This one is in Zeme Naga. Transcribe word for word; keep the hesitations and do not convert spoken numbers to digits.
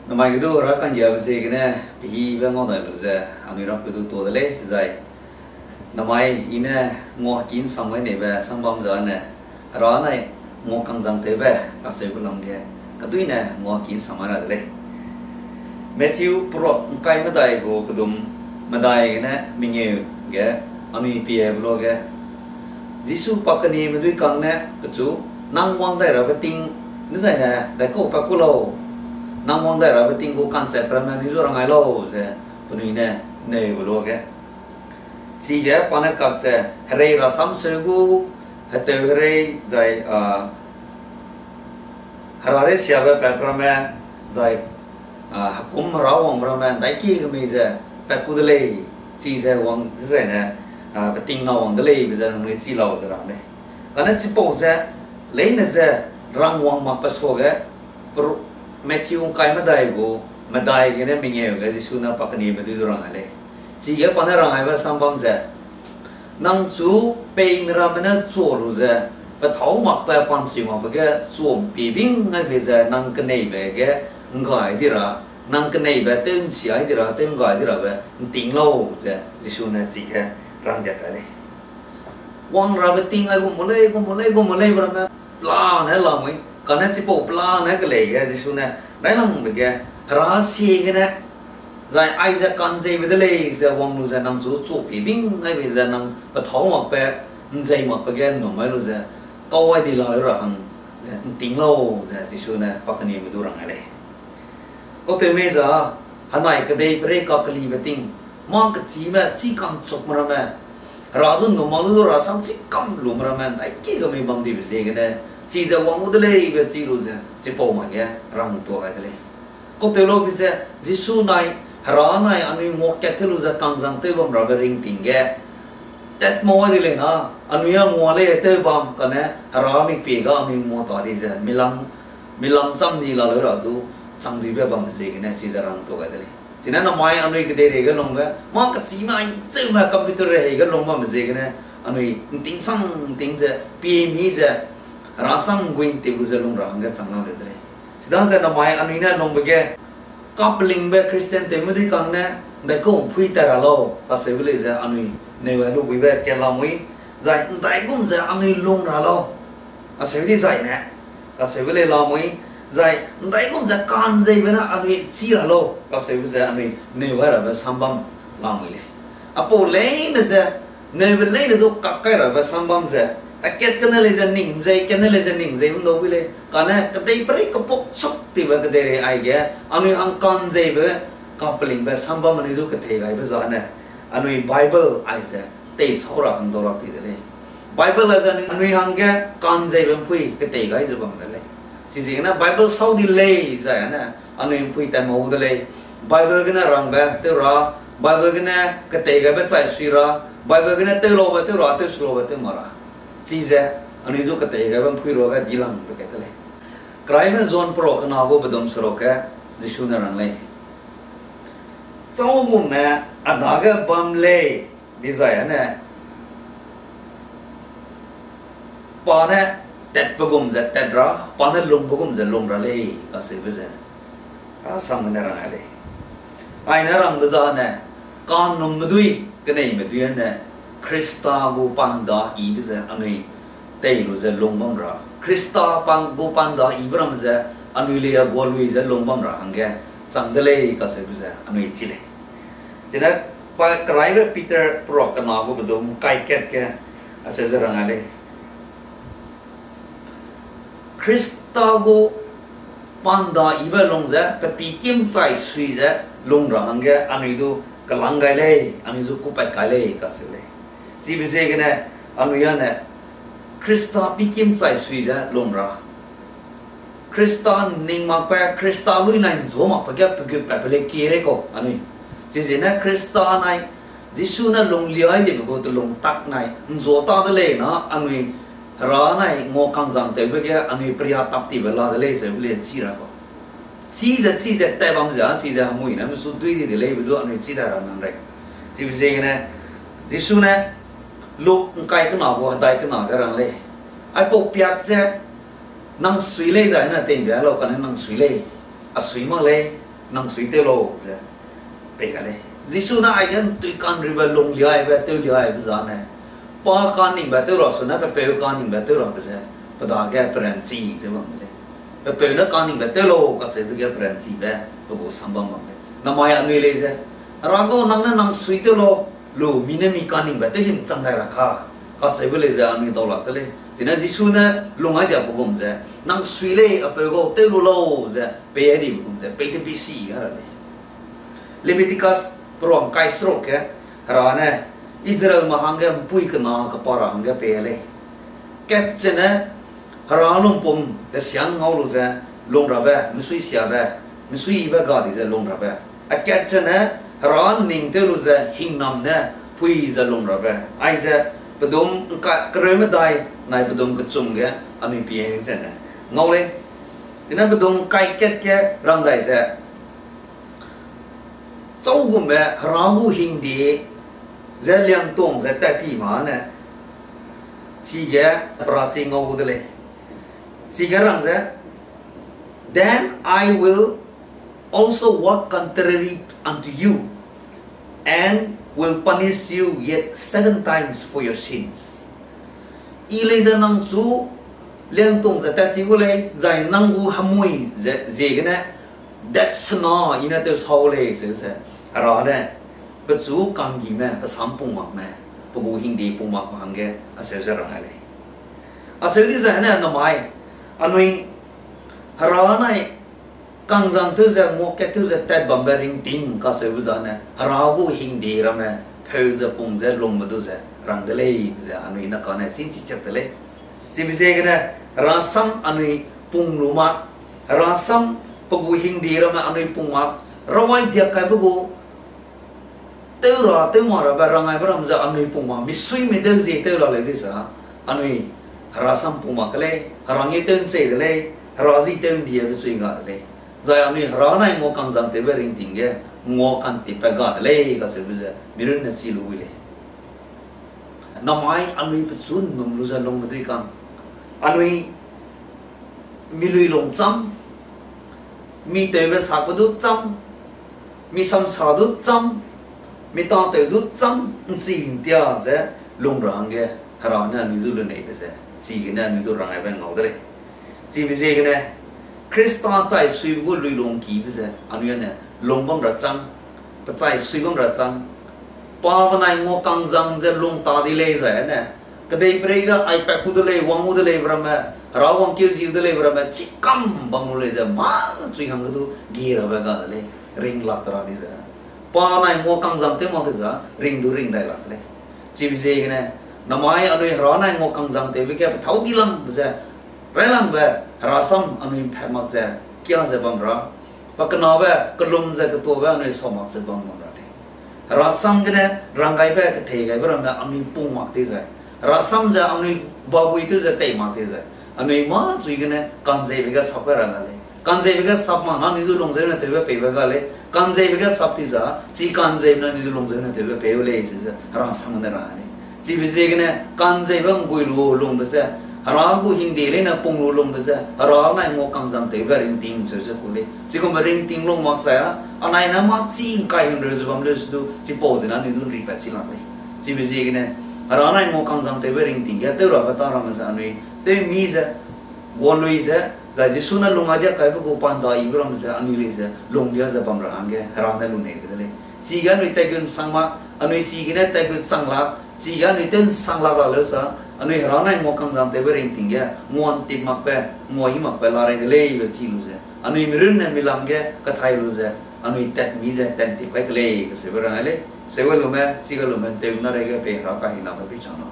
Namai ge du Hera ka'nggiabe ziegene, pehîbe ngau dai lu ze, anui rapeu du tuâ de lei, zai namai I ne nguaki ’nsang gai neibe sam bam zane, Hera nai nguakangzangtewbe kacheube lam ge, keduîne nguaki ’nsang gai ra de lei. Matthew peruak ’ngkai medai gu pedum medai gene mengeu ge, anui piebe luage, Jisu pa kenieme duî kang ne pechu, nang wang dai rabe ting dezaine daikau pat ku lau, nang wang dai rabe ting gu ka'nchat ramme anui zu rang gai lau ze, penui ne neube luage, chige pa ne kak ze, herei rasam seu gu, hetew herei zai, a, hera rei siabe pat ramme, zai, a, hekum hera wangbe ramme ’ndaiki kemei ze pat ku de lei, chize wang dezaine, a, peting na wang de leibe ze nangnui chi lau ze rang lei. Kane chipau ze, leine ze rang wang makbe suage, peru-, Matthew ’ngkai medai gu, medai gene mengeu ge Jisu ne pa kenieme duî du rang gai lei. Chige pa ne rang gaibe sam bam ze, nang chu peime ramme ne chua lu ze, pethâu makbe pa'nchi makbe ge chua ’mpie bing gai bei ze nang keneibe ge ’nggai di ra, nang keneibe tew ’nsiai di ra, tew ’nggai di rabe ’nting lau ze Jisu ne chige rangdiak kai lei. Wang rabe ting ai gum gu lei, gum gu lei, gum gu lei be ramme pelane lamui, kane chipau pelane kelei ge Jisu ne railangbe ge, hera siegene, zai aize ka'nzeibe de lei ze wang lu ze nang chu chua pi bing gai bei ze nang pethâu makbe, ’nzei makbe ge ’nnum gai lu ze, kau ai di la leu ra hang ze ’nting lau ze Jisu ne pa kenieme du rang gai lei. Kautewmei za, henai kedei perei kakelibe ting, mâ kechîme chî ka'nchukme ramme, hera zu ’nnum mak lu du rasam chî kam lume ramme ’ndaiki kemei bam dibe ziegene, chize wang gu de leibe chi lu ze chipau mai ge rang tuâ gai de lei. Kautewlobi ze, Jisu nai, hera nai anui nguakat te lu ze kangzang tew bam rabe ringting ge, tat mau ai di lei na, anui a ngua lei tew bam kane hera mikpie ga anui ngua ta di ze, milam, milam cham ni la leu ra du, changduibe bambe ziegene chize rang tuâ gai de lei. Chine namai anui kedeirei ge lungbe, mâ kechîme aicheume computer rehei ge lung bambe ziegene, anui ’ntingsang ’nting ze, pie mi ze, rasam ’nggui ’nti lu ze lung ra hangge chang la leu de lei. Chidaze namai anui ne lungbe ge, kapelingbe Christian tewme dui kang ne, ’ndaikau ’mpui tat ra lau, kacheube lei ze anui neu ai lu buibe kat lamui, zai ’ndaigum ze anui lung ra lau, acheu di zai ne, kacheube lei lamui, zai ’ndaigum ze ka'nzeibe ne anui chî ra lau, kacheube ze anui neu gai rabe sam bam lamui lei. Apau leine ze, neube leine du kak kai rabe sam bam ze, akat kene lei ze ning zei, kene lei ze ning zei ’ndau bui lei, kane kedei perei kepuk chuk tibe kedeirei aige, anui hang ka'nzeibe, kapelingbe sam bam anui du ketei gaibe zane, anui Bible aize, teisau ra hang dau lak ti de lei. Bible aize anui, anui hangge ka'nzeibe ’mpui ketei gai ze bam de lei. Chiziegene Bible sau di lei zai ane, anui ’mpui tat mau de lei. Bible gene rangbe tew ra, Bible gene ketei gaibe chai sui ra, Bible gene tew laube tew ra, tew su laube tew mak ra. Chize, anui du ketei gaibe ’mpui ruage dilangbe kat te lei. Keraime John peruak kena gu pedum seruk ge, Jisu ne rang lei. Châu gume a dage bam lei, dizai ane, pa ne tatbe gum ze tat ra, pa ne lungbe gum ze lung ra lei, kacheube ze, a, sam gene rang ai lei. Aine rangbe zane, ka'nnumme dui, keneime dui ane, Khrista gu panda yibe ze anui tei lu ze lung bam ra, Khrista pan gu panda yibe ram ze anui lei a gualui ze lung bam ra hangge chang de lei kacheube ze anui chi lei. Chine pa keraîbe Peter peruak kena gu pedum ’ngkai kat ge acheu ze rang ai lei. Khrista gu panda yibe lung ze, pe pî kim chai sui ze lung ra hangge anui du kelang gai lei, anui zu kupat kai lei kacheu lei. Chibe ziegene anui â ne Khrista pî kim chai sui ze lung ra, Khrista ’nning makbe, Khrista lui nai ’nzua makbe ge pe gutpatbe lei kie rei kau anui. Chiziegene Khrista nai, Jisu ne lunglia dibe gu telung tak nai ’nzua ta de lei na anui, Hera nai nguakangzangtewbe ge anui peria tap tibe la de lei zeu lei chi ra kau. Chize, chize tat bam ze, chize hemui ne mesu dui di de leibe du anui chi dai ra nang rei. Chibe ziegene, Jisu ne Luk ’ngkai kena gu hedai kena ge rang lei. Aipau piak ze, nang sui lei zai ne tei'nbia lau kane nang sui lei. A sui mak lei. Nang sui tew lau ze pei gai lei. Jisu ne aige ’ntui ka'nribe lungliaibe tewliaibe zane, pa kaningbe tew ra sune pe peu kaningbe tew rabe ze, pe dage peranchi ze bam de lei. Pe peu ne kaningbe tew lau kacheube ge peranchibe pe gu sam bam bam lei. Namai anui lei ze, Hera gau, nang ne nang sui tew lau, lu mi ne mi kaningbe tew himchang dai ra ka, kacheube lei ze anui dau lak de lei. Chine Jisu ne lung ai diabe gum ze, nang sui lei, a peu gau, tew lu lau ze pei ai dibe gum ze, pei de pisi ga ra lei. Leviticus peruang kai seruk ge, Hera ne Israelme hangge ’mpui kena kapa ra hangge pei lei. Kat zene Hera lumpum tesian ngau lu ze lung rabe, misui siabe, misuibe gadi ze lung rabe. A kat zene Hera ’nning tew lu ze hingnam ne pui ze lung rabe. Aize pedum ’ngkai kereu medai nai pedum kechum ge anui pie zene ngau lei. Chine pedum ’ngkai kat ge rang dai ze, châugumme Hera gu hingde ze liangtung ze tat ti ma ne, chige perachi ngau gu de lei. Chige rang ze, Then I will also walk contrary unto you, and will punish you yet seven times for your sins. I lei ze nang chu liangtung ze tat ti gu lei, zai nang gu hemui ze ziegene dat sena I ne tew sau lei, seu ze, Hera ne pechu kanggime, pe sam pung makme, pe gu hingde pung makme hangge aseu ze rang ai lei. Aseu di zai ne namai, anui Hera nai kangzang tew ze, nguakat tew ze tat bambe ringting kaseube zane, Hera gu hingde ramme pheu ze pung ze lungbe du ze rang de lei ze anui ne kane chî ’nchi chak de lei. Chibe ziegene, Hera sam anui pung lu mak, Hera sam pe gu hingde ramme anui pung mak, rawai diak kaibe gu tew ra tew mak rabe rang aibe ram ze anui pung mak, misuimi tew zie tew la leu di ze, anui Hera sam pung mak ke lei, Hera ngi tew ’nchei de lei, Hera zi tew ’ndiebe chui ga de lei. Zai anui Hera nai ngua kangzang tewbe ringting ge, ngua kantipbe ga de lei kaseube ze mirunne chi lu wi lei. Namai anui pechu ’nnum lu ze lungbe dui kang, anui mi lui lung cham, mi tewbe sakbe du cham, mi samsa du cham, mi tâtew du cham, ’nchi ’ntia ze lung ra hangge Hera ne anui du luneibe ze, chigene anui du rang aibe ngau de lei. Chibe ziegene, Khrista chai suibe gu lui lungkibe ze anui ane lung bam ra chang, pe chai sui bam ra chang, pa benai ngua kangzang ze lung ta di lei zai ane, kedeiperei ge aipat gu de lei, wang gu de leibe ramme, Hera wangkeu ziu de leibe ramme chikam bam lu lei ze mâ chui hangge du gi rabe ga de lei, ring lak ra di ze, pa nai ngua kangzang tew mak de za ring du ring dai lak de lei. Chibe ziegene, namai anui Hera nai ngua kangzang tewbe ge pethâu dilangbe ze, railangbe Hera sam anui ’mphat mak ze, kia ze bam ra, pa kenabe kelum ze ketuabe anui sau mak ze bam bam ra lei. Hera sam gene ranggaibe kethei gaibe ramme anui pung mak tei zai, Hera sam ze anui bagui tew ze tei mak tei zai, anui mâ chui gene kanzeibe ge sap kai ra la lei. Kanzeibe ge sap mak na anui du lungzeu ne tewbe peibe ga lei. Kanzeibe ge sap ti za, chi kanzeibe ne anui du lungzeu ne tewbe pei u lei, ze Hera sam ne ra lei. Chibe ziegene kanzeibe ’nggui lu lungbe ze, Hera gu hingde leine pung lu lungbe ze, Hera nai ngua kangzang tewbe ringting seu ze ku lei. Chigumbe ringting lung mak zai a, anai ne mâ chî ’ngkai himreu ze bam leu se du, chipau zene anui du ’nripat chi lak lei. Chibe ziegene, Hera nai ngua kangzang tewbe ringting ge tew rabe ta ramme ze anui tewmi ze, gualui ze, zai Jisu ne lung ai dia kaibe gu pa ’nda yibe ramme ze anui lei ze lunglia ze bam ra hangge Hera ne luneibe de lei. Chige anui tatgut ’nsang mak, anui chigene tatgut chang lak, chige anui tew ’nsang lak la leu sa, anui Hera nai ngua kangzang tewbe ringting ge ngua ’ntip makbe, ngua yi makbe la rei de leibe chi lu ze, anui mirunne milam ge kathai lu ze, anui tatmi ze tantip kai ke lei kaseube rang ai lei. Seube lume, chige lume, tew na reige pei Hera kahingnambe pei chang lau.